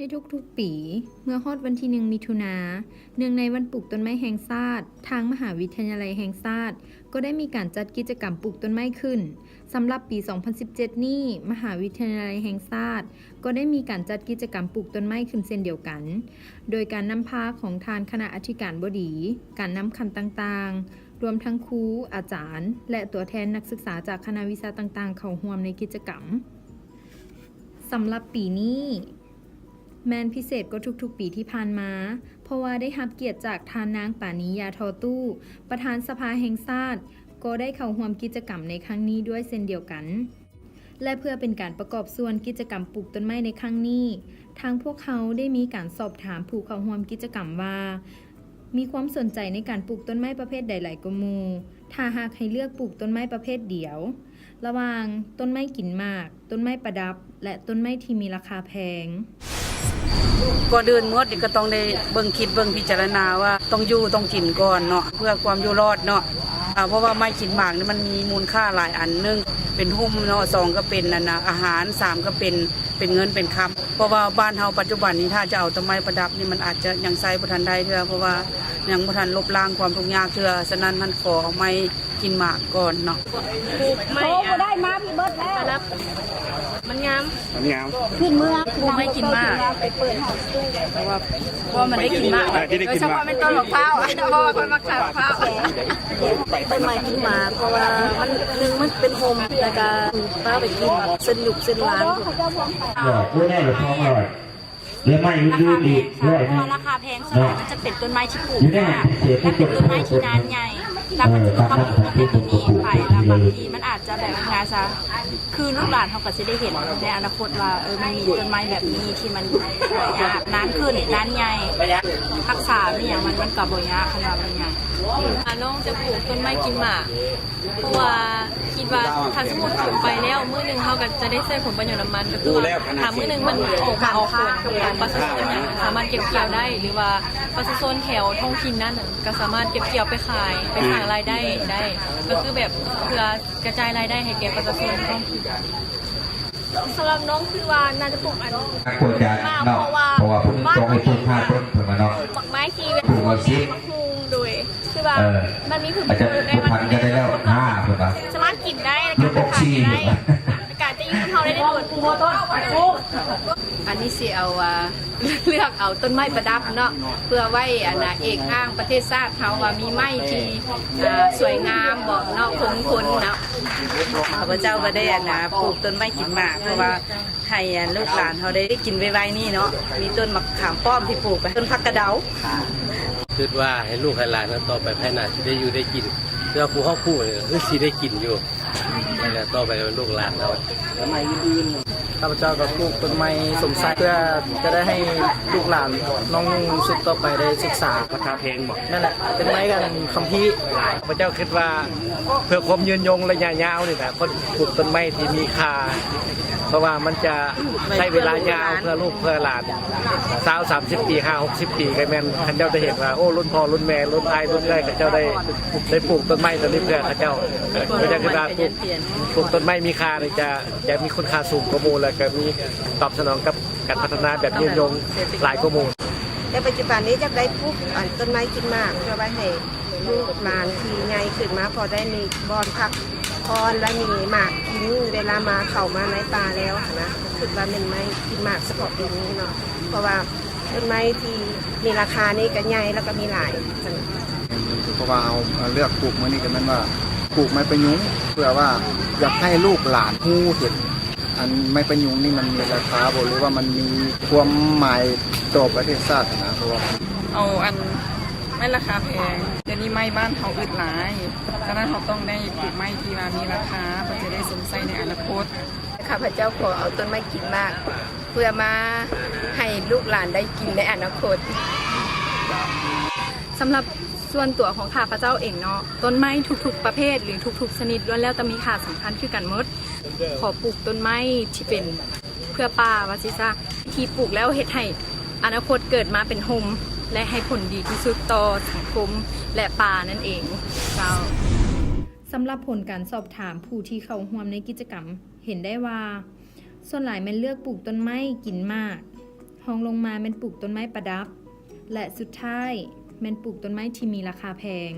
ໃນທຸກໆປີ, ເມື່ອຮອດວັນທີໜຶ່ງ ມິຖຸນາ, ເນື່ອງໃນວັນປູກຕົ້ນໄມ້ແຫ່ງຊາດ, ທາງມະຫາວິທະຍາໄລແຫ່ງຊາດກໍໄດ້ມີການຈັດກິດຈະກຳປູກຕົ້ນໄມ້ຂຶ້ນ. ສຳລັບປີສອງພັນສິບເຈັດນີ້, ມະຫາວິທະຍາໄລແຫ່ງຊາດກໍໄດ້ມີການຈັດກິດຈະກຳປູກຕົ້ນໄມ້ຂຶ້ນເຊັ່ນດຽວກັນ, ໂດຍການນຳພາຂອງທ່ານຄະນະອະທິການບໍດີ, ການນຳຂັ້ນຕ່າງໆ, ລວມທັງຄູ, ອາຈານ ແລະ ຕົວແທນນັກສຶກສາຈາກຄະນະວິຊາຕ່າງໆ ເຂົ້າຮ່ວມໃນກິດຈະກຳ. ສຳລັບປີນີ້ແມ່ນພິເສດກວ່າທຸກໆປີທີ່ຜ່ານມາ, ເພາະວ່າໄດ້ຮັບກຽດຈາກທ່ານນາງ ປານີ ຢາທໍ່ຕູ້, ປະທານສະພາແຫ່ງຊາດ, ກໍໄດ້ເຂົ້າຮ່ວມກິດຈະກຳໃນຄັ້ງນີ້ດ້ວຍເຊັ່ນດຽວກັນ. ແລະ ເພື່ອເປັນການປະກອບສ່ວນກິດຈະກຳປູກຕົ້ນໄມ້ໃນຄັ້ງນີ້, ທາງພວກເຮົາໄດ້ມີການສອບຖາມຜູ້ເຂົ້າຮ່ວມກິດຈະກຳວ່າ ມີຄວາມສົນໃຈໃນການປູກຕົ້ນໄມ້ປະເພດໃດຫຼາຍກວ່າໝູ່? ຖ້າຫາກໃຫ້ເລືອກປູກຕົ້ນໄມ້ປະເພດດຽວ ລະຫວ່າງຕົ້ນໄມ້ກິນໝາກ, ຕົ້ນໄມ້ປະດັບ ແລະ ຕົ້ນໄມ້ທີ່ມີລາຄາແພງ. ກ່ອນອື່ນໝົດນີ້ກໍຕ້ອງໄດ້ເບິ່ງ ຄິດເບິ່ງ ພິຈາລະນາວ່າຕ້ອງຢູ່ຕ້ອງກິນກ່ອນເນາະ ເພື່ອຄວາມຢູ່ລອດເນາະ. ອາ ເພາະວ່າໄມ້ກິນໝາກນີ້ມັນມີມູນຄ່າຫຼາຍອັນ, ໜຶ່ງເປັນຮົ່ມເນາະ, ສອງກໍເປັນ ອັນນ່າ ອາຫານ, ສາມກໍເປັນ ເປັນເງິນເປັນຄຳ. ເພາະວ່າບ້ານເຮົາປັດຈຸບັນນີ້ ຖ້າຈະເອົາແຕ່ໄມ້ປະດັບນີ້ ມັນອາດຈະຍັງໃຊ້ບໍ່ທັນໄດ້ເທື່ອ ເພາະວ່າຍັງບໍ່ທັນລົບລ້າງຄວາມທຸກຍາກເທື່ອ. ສະນັ້ນ ມັນຂໍເອົາໄມ້ກິນໝາກກ່ອນເນາະ. ປູກໄມ້ ໂອ້ ບໍ່ໄດ້ມາ ພີ່ເບິດແລ້ວ ປະດັບ ມັນງາມ ມັນງາມ ຂຶ້ນເມືອງ ປູກໄມ້ກິນໝາກ ເພາະວ່າ ເພາະວ່າມັນໄດ້ກິນໝາກ ເອີ ທີ່ໄດ້ກິນໝາກ ໂດຍສະເພາະແມ່ນຕົ້ນໝາກພ້າວ ເພາະວ່າຂ້ອຍມັກຂາຍໝາກພ້າວ. ຕົ້ນໄມ້ກິນໝາກ ເພາະວ່າມັນ ໜຶ່ງ ມັນເປັນຮົ່ມ ແລ້ວກໍພາໄປກິນເຊັ່ນລູກເຊັ່ນຫຼານ. ເອີ ໂອ້ ແນ່ລະ ສອງຮ້ອຍ ແລະ ໄມ້ອື່ນໆອີກຮ້ອຍໜຶ່ງ ລາຄາແພງ ສ່ວນໃຫຍ່ມັນຈະເປັນຕົ້ນໄມ້ທີ່ປູກຍາກ ແລະ ເປັນຕົ້ນໄມ້ທີ່ນານໃຫຍ່ ແລ້ວມັນຈະມີຄວາມຮູ້ປະເພດນີ້ໄປ ແລ້ວບາງທີມັນອາດຈະແບບວ່າງ່າຍຊະ ຄືລູກຫຼານເຮົາກໍຊິໄດ້ເຫັນໃນອະນາຄົດວ່າ ເອີ ມັນມີຕົ້ນໄມ້ແບບນີ້ທີ່ມັນຫາຍາກ ນານຂຶ້ນ ນານໃຫຍ່ ຮັກສາອີ່ຫຍັງມັນ ມັນກໍບໍ່ຍາກ ຄັນວ່າມັນໃຫຍ່. ອາ ນ້ອງຈະປູກຕົ້ນໄມ້ກິນໝາກ ເພາະວ່າຄິດວ່າ ຖ້າສົມມຸດປູກໄປແລ້ວ ມື້ໜຶ່ງເຮົາກໍຈະໄດ້ໃຊ້ຜົນປະໂຫຍດນຳມັນ ກໍຄືວ່າຖ້າມື້ໜຶ່ງມັນອອກມາອອກຜົນ ປະຊາຊົນຫຍັງສາມາດເກັບກ່ຽວໄດ້ ຫຼືວ່າປະຊາຊົນແຖວທ້ອງຖິ່ນນັ້ນກໍສາມາດເກັບກ່ຽວໄປຂາຍ ໄປສ້າງລາຍໄດ້ໄດ້ ກໍຄືແບບເພື່ອກະຈາຍລາຍໄດ້ໃຫ້ແກ່ປະຊາຊົນທ້ອງຖິ່ນ. ສຳລັບນ້ອງຄືວ່າໜ້າຈະປູກອັນ ໝາກ ເພາະວ່າ ເພາະວ່າເພິ່ນຕ້ອງໃຫ້ປູກຫ້າຕົ້ນເພິ່ນວ່າເນາະ ໝາກໄມ້ທີ່ ປູກເອົາສິບ ໝາກຫຸ່ງ ໂດຍ ຄືວ່າ ເອີ ມັນມີຜົນປະໂຫຍດໃນມັນ ສາມາດກິນໄດ້ ແລ້ວກໍເກັບໄວ້ຂາຍໄດ້ ການຈະຢູ່ນຳເຮົາໄດ້ດົນ. ອັນນີ້ຊິເອົາ ອ່າ ເລືອກເອົາຕົ້ນໄມ້ປະດັບເນາະ ເພື່ອໄວ້ ອັນນ່າ ເອກອ້າງປະເທດຊາດເຮົາວ່າມີໄມ້ທີ່ ອ່າ ສວຍງາມບໍເນາະ ຄົງທົນເນາະ. ຂ້າພະເຈົ້າກໍໄດ້ ອັນນ່າ ປູກຕົ້ນໄມ້ກິນໝາກ ເພາະວ່າ ໃຫ້ ອັນ ລູກຫຼານເຮົາໄດ້ ໄດ້ກິນໄວໆນີ້ເນາະ ມີຕົ້ນໝາກຂາມປ້ອມທີ່ປູກໄວ້ ຕົ້ນຜັກກະເດົາ. ຄິດວ່າໃຫ້ລູກໃຫ້ຫຼານເຮົາຕໍ່ໄປພາຍໜ້າຊິໄດ້ຢູ່ໄດ້ກິນ ແຕ່ວ່າພວກເຮົາປູກນີ້ຄືຊິໄດ້ກິນຢູ່ ແລ້ວຕໍ່ໄປລູກຫຼານເຮົາ. ຂ້າພະເຈົ້າກໍປູກຕົ້ນໄມ້ສົມໄຊ ເພື່ອຈະໄດ້ໃຫ້ລູກຫຼານນ້ອງນຸ່ງສືບຕໍ່ໄປໄດ້ສຶກສາ. ລາຄາແພງບໍ? ແມ່ນແຫຼະ ເປັນໄມ້ກັນຄຳພີ. ຂ້າພະເຈົ້າຄິດວ່າ ເພື່ອຄວາມຍືນຍົງໄລຍະຍາວນີ້ນະ ຄົນປູກຕົ້ນໄມ້ທີ່ມີຄ່າ ເພາະວ່າມັນຈະໃຊ້ເວລາຍາວເພື່ອລູກເພື່ອຫຼານ ຊາວ ສາມສິບປີ ຫ້າຫົກສິບປີ ກໍແມ່ນເຂົາເຈົ້າຈະເຫັນວ່າ ໂອ້ ລຸ້ນພໍ່ລຸ້ນແມ່ ລຸ້ນອ້າຍລຸ້ນເອື້ອຍ ເຂົາເຈົ້າໄດ້ ໄດ້ປູກຕົ້ນໄມ້ຕົວນີ້ເພື່ອເຂົາເຈົ້າ. ເຂົາເຈົ້າຄິດວ່າປູກ ປູກຕົ້ນໄມ້ມີຄ່ານີ້ຈະ ຈະມີຄຸນຄ່າສູງກວ່າໝູ່ ແລ້ວກໍມີຕອບສະໜອງກັບການພັດທະນາແບບຍືນຍົງຫຼາຍກວ່າໝູ່. ແຕ່ປັດຈຸບັນນີ້ຢາກໄດ້ປູກ ອັນ ຕົ້ນໄມ້ກິນໝາກ ເພື່ອໄວ້ໃຫ້ລູກຫຼານທີ່ໃຫຍ່ຂຶ້ນມາ ພໍໄດ້ມີບ່ອນພັກຜ່ອນ ແລະ ມີໝາກກິນເວລາມາ ເຂົ້າມາໃນປ່າແລ້ວຫັ້ນນະ. ຄິດວ່າແມ່ນໄມ້ກິນໝາກສະເພາະປີນີ້ເນາະ ເພາະວ່າຕົ້ນໄມ້ທີ່ມີລາຄານີ້ກໍໃຫຍ່ ແລ້ວກໍມີຫຼາຍ. ເພາະວ່າເຮົາເລືອກປູກມື້ນີ້ກໍແມ່ນວ່າ ປູກໄມ້ປະຍຸງ ເພື່ອວ່າຢາກໃຫ້ລູກຫຼານຮູ້ເຫັນ ອັນໄມ້ປະຍຸງນີ້ມັນມີລາຄາບໍ່ ຫຼືວ່າມັນມີຄວາມໝາຍຕໍ່ປະເທດຊາດຫັ້ນນະ. ເພາະວ່າ ເອົາອັນໄມ້ລາຄາແພງ ດຽວນີ້ໄມ້ບ້ານເຮົາອຶດຫຼາຍ, ສະນັ້ນເຮົາຕ້ອງໄດ້ປູກໄມ້ທີ່ວ່າມີລາຄາ ເພື່ອຈະໄດ້ຊົມໃຊ້ໃນອະນາຄົດ. ຂ້າພະເຈົ້າຂໍເອົາຕົ້ນໄມ້ກິນໝາກ ເພື່ອມາໃຫ້ລູກຫຼານໄດ້ກິນໃນອະນາຄົດ. ສຳລັບສ່ວນຕົວຂອງຂ້າພະເຈົ້າເອງເນາະ, ຕົ້ນໄມ້ທຸກໆປະເພດ ຫຼື ທຸກໆຊະນິດ ລ້ວນແລ້ວແຕ່ມີຄ່າສຳຄັນຄືກັນໝົດ. ຂໍປູກຕົ້ນໄມ້ທີ່ເປັນເພື່ອປ່າວ່າຊີ້ຊະ, ທີ່ປູກແລ້ວເຮັດໃຫ້ອະນາຄົດເກີດມາເປັນຮົ່ມ ແລະ ໃຫ້ຜົນດີທີ່ສຸດຕໍ່ສັງຄົມ ແລະ ປ່ານັ້ນເອງເຈົ້າ. ສຳລັບຜົນການສອບຖາມຜູ້ທີ່ເຂົ້າຮ່ວມໃນກິດຈະກຳ ເຫັນໄດ້ວ່າ ສ່ວນຫຼາຍແມ່ນເລືອກປູກຕົ້ນໄມ້ກິນໝາກ ຮອງລົງມາແມ່ນປູກຕົ້ນໄມ້ປະດັບ ແລະ ສຸດທ້າຍແມ່ນປູກຕົ້ນໄມ້ທີ່ມີລາຄາແພງ.